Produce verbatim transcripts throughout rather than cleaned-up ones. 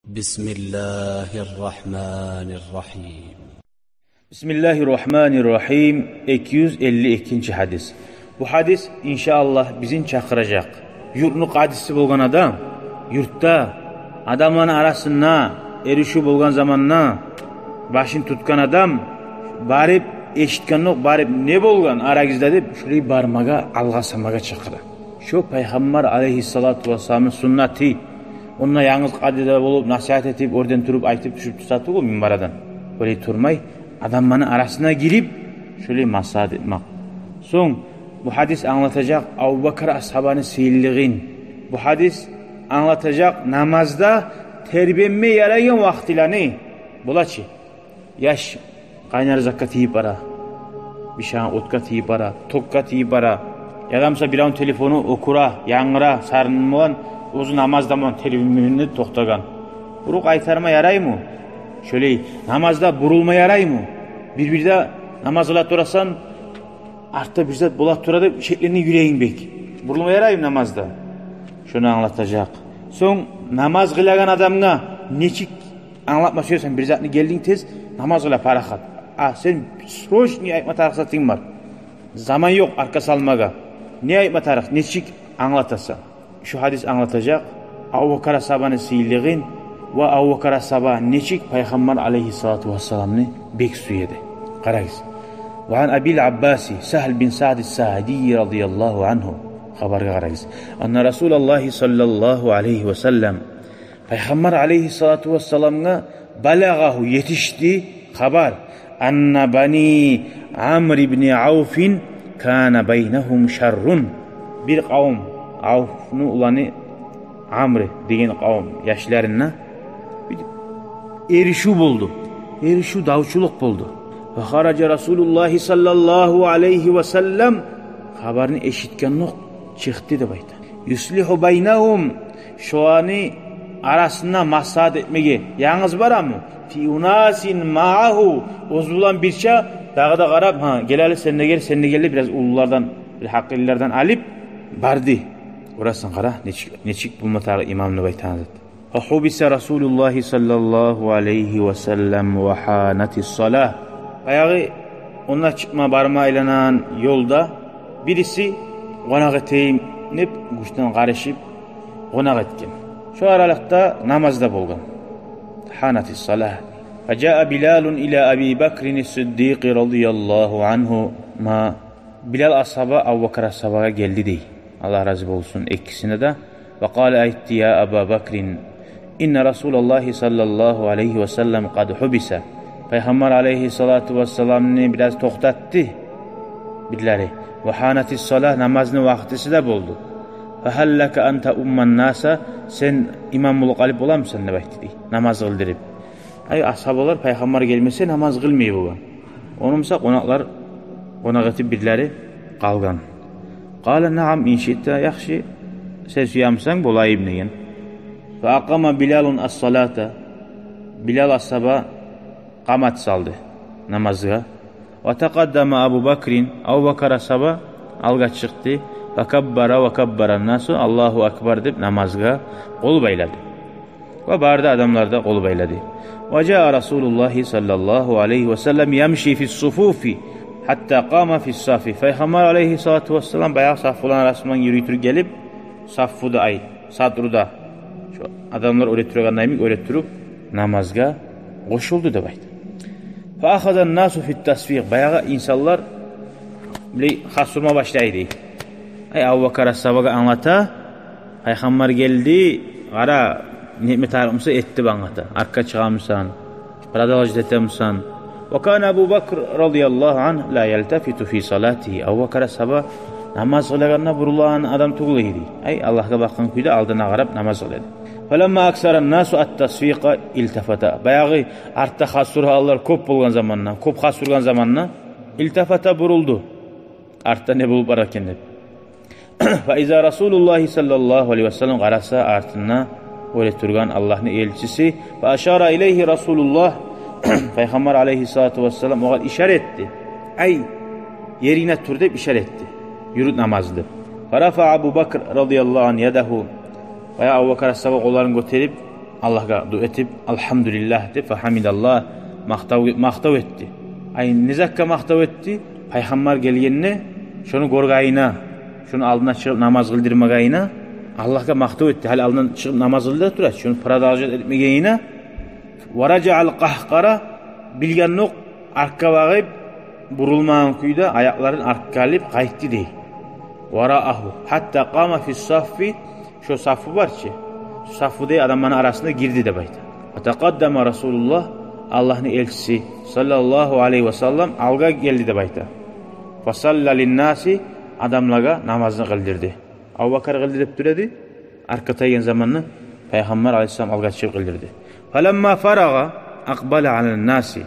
بسم الله الرحمن الرحيم. Бисмиллагьи ррагьмани ррагьим. Эки юз элли экинчи гьадис. Бу гьадис, иншааллагь, бизин чакъыражакъ. Юртну къадиси болгъан адам, юртда адамланы арасында эришив болгъан заманда башын тутгъан адам, барып, эшитгендокъ, барып, не болгъан арагъызда деп, шулай бармагъа, алгъасамагъа чакъыра. Шо Пайхаммар алейгьиссалату вассаламны суннаты. Онда янгыз къади де болуп, насигьат этип, оьрден туруп, айтып, тюшюп турса тюгюл минбардан. Олай турмай, адамланы арасына гирип, шолай маслагьат этмек. Сонг бу гьадис англатажакъ Абубакар асгьабаны сыйлылыгъын. Бу гьадис англатажакъ намазда тербенме ярайгъан вакътиланы. Бола чы, яш къайнар затгъа тийип бара, бишан отгъа тийип бара, токгъа тийип бара. Яда буса биревню телефону оькюре, янгыра, сарынмагъа, оьзю намазда ман тербенмеге токътагъан. Урукъ къайтарма яраймы? Шолай намазда бурулма яраймы? Бир-бирде намаз къыла турасан, артда бир зат бола тура деп шеклени юрегинг бек. Бурулма яраймы намазда? Шону англатажакъ. Сонг намаз къылагъан адамгъа нечик англатма сюесен, бир затны гелдинг тез, намаз къыла, парахат. А сен срочный айтма тарыкъ затынг бар. Заман ёкъ аркъа салмагъа. Не айтма тарыкъ, нечик англатасан? Шу гьадис англатажакъ Абубакар асгьабаны сыйлылыгъын ва Абубакар асгьаба нечик Пайхаммар алейгьиссалату вассаламны бек сюе эди. Къарагъыз. وعن أبي العباس سهل بن سعد الساعدي رضي الله عنه. Хабаргъа къарагъыз. أن رسول الله صلى الله عليه وسلم. Пайхаммар алейгьиссалату вассаламгъа, балагъагьу, етишди хабар, أن بني عمرو بن عوف كان بينهم شر. Бир къавум, Авфну уланы Амр деген къавум яшларында бир эришив болду. Эришив, давчулукъ болду. فخرج رسول الله صلى الله عليه وسلم. Хабарны эшитгендокъ чыкъды деп айта. يصلح بينهم. Шоланы арасында маслагьат этмеге. Янгыз барамы? في أناس معه. Оьзю булан бирче, дагъы да къарап, гьа, гел гьали, сен де гел, сен де гел деп, бираз уллулардан, бир гьакъыллылардан алып барды. Гёресен, къара, нечик, нечик болма тарыкъ имамны деп айтагъан зат. فحبس رسول الله صلى الله عليه وسلم وحانت الصلاة. Баягъы онда чыкъма, барма айланагъан ёлда бириси къонакъ этейим деп гючден къарышып къонакъ этген. Шо аралыкъда намаз да болгъан. حانت الصلاة. فجاء بلال إلى أبي بكر الصديق رضي الله عنهما. Билал асгьаба Абубакар асгьабагъа гелди дей. Аллагь рази болсун экисине де. وقال, айтды: يا أبا بكر إن رسول الله صلى الله عليه وسلم قد حبس. Пайхаммар алейгьиссалату вассаламны бираз токътатды бирлери. وحانت الصلاة, намазны вакътиси де болду. فهل لك أن تؤم الناس, сен имам болуп къалып боламысан деп айтды дей. Намаз къылдырып. Ай, асгьабалар Пайхаммар гелмесе намаз къылмай болгъан. Ону буса къонакълар къонакъ этип бирлери къалгъан. قال نعم إن شئت, яхшы, сен сюемисен, болайым деген. فأقام بلال الصلاة. Билал асгьаба къамат салды намазгъа. وتقدم أبو بكر, Абубакар асгьаба алгъа чыкъды. فكبر وكبر الناس, Аллагьу акбар деп намазгъа къол байлады. Ва бары да адамлар да къол байлады. وجاء رسول الله صلى الله عليه وسلم يمشي في الصفوف حتى قام في الصف. Пайхаммар алейгьиссалату вассалам баягъы саффуланы арасындан юрюй туруп гелип, саффуда, ай, сатруда, шо адамлар оьре турагъанда йимик оьре туруп, намазгъа къошулду деп айта. فأخذ الناس في التصفيق. Баягъы инсанлар билей хас урма башлайды. Ай, Абубакар асгьабагъа англата, Пайхаммар гелди, къара, нетме тарыкъ буса эт деп англата. Аркъа чыгъамысан, продолжать этемисен. وكان أبو بكر رضي الله عنه لا يلتفت في صلاته. Абубакар асгьаба намаз къылагъанда бурулагъан адам тюгюл эди. Ай, Аллагьгъа бакъгъан кюйде алдына къарап намаз къыла эди. فلما أكثر الناس التصفيق التفت. Баягъы артда хас урагъанлар кёп болгъан заманда, кёп хас ургъан заманда, التفت, бурулду. Артда не болуп бара экен деп. فإذا رسول الله صلى الله عليه وسلم, къараса, артында оьре тургъан Аллагьны элчиси. فأشار إليه رسول الله, Пайхаммар алейгьиссалату вассалам огъар ишара этди. Ай, ерингде тур деп ишара этди. Юрют намазны деп. فرفع أبو بكر رضي الله عنه يده. Баягъы Абубакар асгьаба къолларын гётерип, Аллагьгъа дуа этип, «Алгьамдулиллагь» деп, «Фагьамидаллагь», макътав, макътав этди. Ай, не затгъа макътав этди? Пайхаммар гелгенде, шону гёргенине, шону алдына чыгъып намаз къылдырмагъанине Аллагьгъа макътав этди. Гьали алдына чыгъып намаз къылдыра тура, шону продолжать этмегенине. «Ва ражаъал къагькъара», билгендокъ артгъа багъып, бурулмагъан кюйде аякъларын артгъа алып къайтды дей. «Вараагьу, гьатта къама фис-саффи», шо саффу бар чы, саффу дей адамланы арасына гирди деп айта. «Ва такъаддама Расулуллагь», Аллагьны элчиси, саллаллагьу алайгьи ва саллам, алгъа гелди деп айта. «Фасалла линнаси», адамлагъа намазны къылдырды. Абубакар къылдырып тура эди, артгъа тайгъан заманда Пайхаммар алайгьиссалам алгъа чыгъып къылдырды. «Фаламма фарагъа акъбала аланнаси».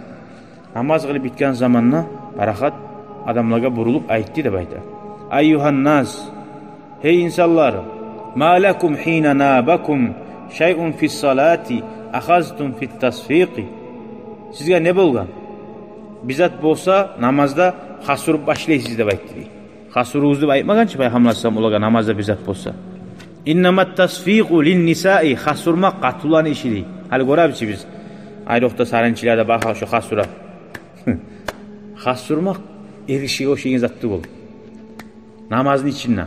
Намаз къылып битген заманда парахат адамлагъа бурулуп айтды деп айта. «Айюгьаннас, гьей инсанлар, ма лакум гьина набакум шайъун фис-салати ахазтум фит-тасфикъи?» Сизге не болгъан? Бир зат болса, намазда хас уруп башлайсыз деп айтды дей. Хас уругъуз деп айтмагъан чы Пайхаммар алайгьиссалам олагъа намазда бир зат болса. «Иннамат-тасфикъу лин-нисаи», хас урмакъ къатынланы иши дей. Гьали гёребиз чи биз, айрокъда сарынчыларда бахал шо хас ура. Хас урмакъ эргишиге ошайгъан зат тюгюл. Намазны ичинде.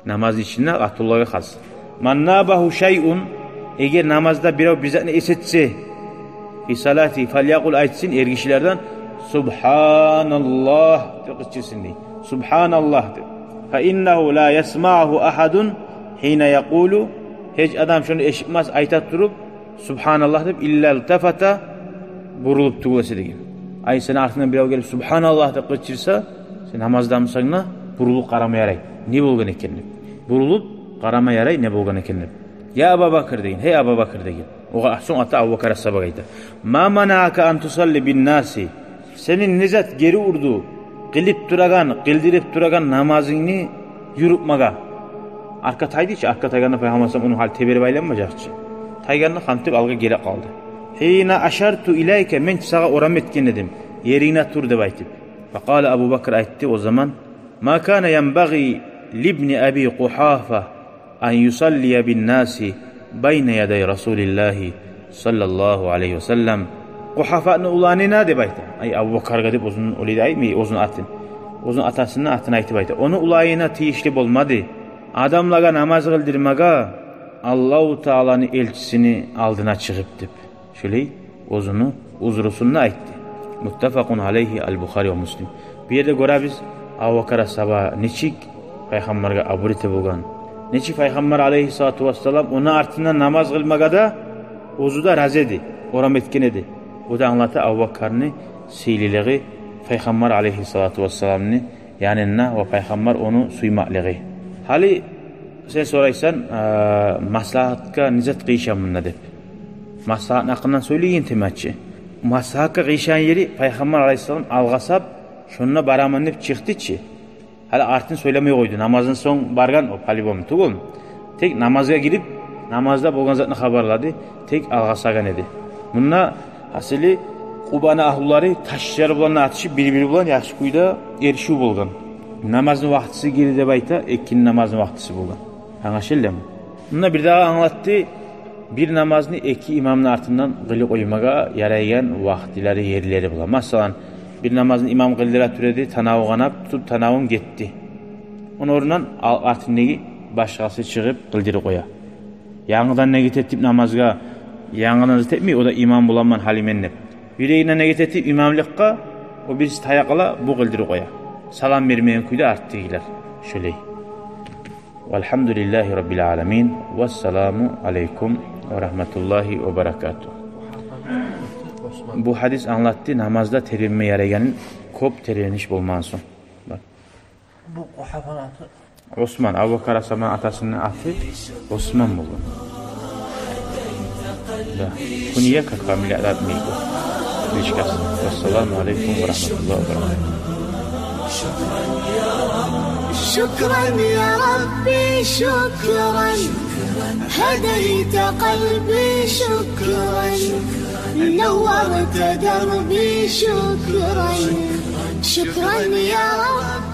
Намазны ичинде къатынлагъа хас. «Ман набагьу шайъун», эгер намазда бирев бир затны эс этсе, «фи салати», «фалякъул», айтсын эргишилерден, «Субгьаналлагь» деп къычырсын дей. «Субгьаналлагь» деп. «Фа иннагьу ла ясмагьугьу агьадун гьина якъулу», гьеч адам шону эшитмес айта туруп «Субгьаналлагь» деп, «илла илтафата», бурулуп тюгюл эсе деген. Ай, сени артынгдан бирев гелип «Субгьаналлагь» деп къычырса, сен намаздамысан да, бурулуп къарама ярай, не болгъан экен деп. Бурулуп къарама ярай, не болгъан экен деп. «Я Абабакр», деген, «Гьей Абабакр», деген. Огъар сонг ата Абубакар асгьабагъа айта: «Ма манаака ан тусалли бин-наси?» Сени не зат гери урду къылып турагъан, къылдырып турагъан намазынгны юрютмеге? Артгъа тайды чы, артгъа тайгъанда Пайхаммар алайгьиссалам ону гьали теберип айланмажакъ чы. Тайгъанда хантып алгъа геле къалды. «Гьина ашарту илайка», мен сагъа орам этген эдим, ерингде тур деп айтып. «Факъала», Абубакр айтды о заман: «Ма кана янбагъи либни Аби Къугьафа ан юсаллия бин-наси байна ядай Расулиллагьи саллаллагьу алайгьи ва саллам». Къугьафаны уланына деп айта. Ай, Абубакаргъа деп оьзюн олай да айтмай, оьзюн атын. Оьзюн атасыны атын айтып айта. Ону уланына тийишли болмады адамлагъа намаз къылдырмагъа Аллагьу Тааланы элчисини алдына чыгъып деп. Шолай оьзюню узрусун да айтды. Муттафакъун алайгьи, ал-Бухари ва Муслим. Бу ерде гёребиз, Абубакар асгьаба нечик Пайхаммаргъа абур эте болгъан. Нечик Пайхаммар алайгьиссалату вассалам ону артындан намаз къылмагъа да оьзю де рази эди, орам этген эди. О да англата Абубакарны сыйлылыгъы, Пайхаммар алайгьиссалату вассаламны янында ва Пайхаммар ону сюймеклиги. Гьали сен сорайсан, э, маслагьатгъа не зат къыйышамында деп. Маслагьатны гьакъындан сёйлейген темачы. Маслагьатгъа къыйышагъан ери, Пайхаммар алайгьиссалам алгъасап, шонда бараман деп чыкъды чы. Гьали артын сёйлемей къойду. Намаздан сонг баргъан о, по-любому, тюгюлмю? Тек намазгъа гирип, намазда болгъан затны хабарлады. Тек алгъасагъан эди. Мунда асылы Къубаны агьлулары ташлар булан атышып, бир-бири булан яхшы кюйде эришив болгъан. Намазны вакътиси гирди деп айта, экинни намазны вакътиси болгъан. Англашылдымы? Мунда бир дагъы англатды, бир намазны эки имамны артындан къылып къоймагъа ярайгъан вакътилери, ерлери булан. Масала, бир намазны имам къылдыра тура эди, танаву къанап тутуп, танавун гетди. Ону орнундан ал-, артындагъы башгъасы чыгъып къылдырып къоя. Янгыдан негет этип намазгъа, янгыдан зат этмей, о да имам боламан гьали мен деп. Юрегинден негет этип имамлыкъгъа, о бириси таякъ ала, бу къылдырып къоя. Салам бермеген кюйде артдагъылар. Шолай. Валгьамдулиллагьи раббил аламин. Вассаламу алайкум ва рагьматуллагьи ва баракатугь. Бу гьадис англатды, намазда тербенме ярайгъанын, кёп тербениш болмагъан сонг. Бу Къугьафаны аты? Осман, Абубакар асгьабаны атасыны аты Осман болгъан. Да. Кунья как фамилия да атмайды. Кличкасы. Вассаламу алейкум ва рахматуллахи ва баракатух. شكرا يا ربي، شكرا. هديت قلبي، شكرا. نورت دربي، شكرا. شكرا يا رب.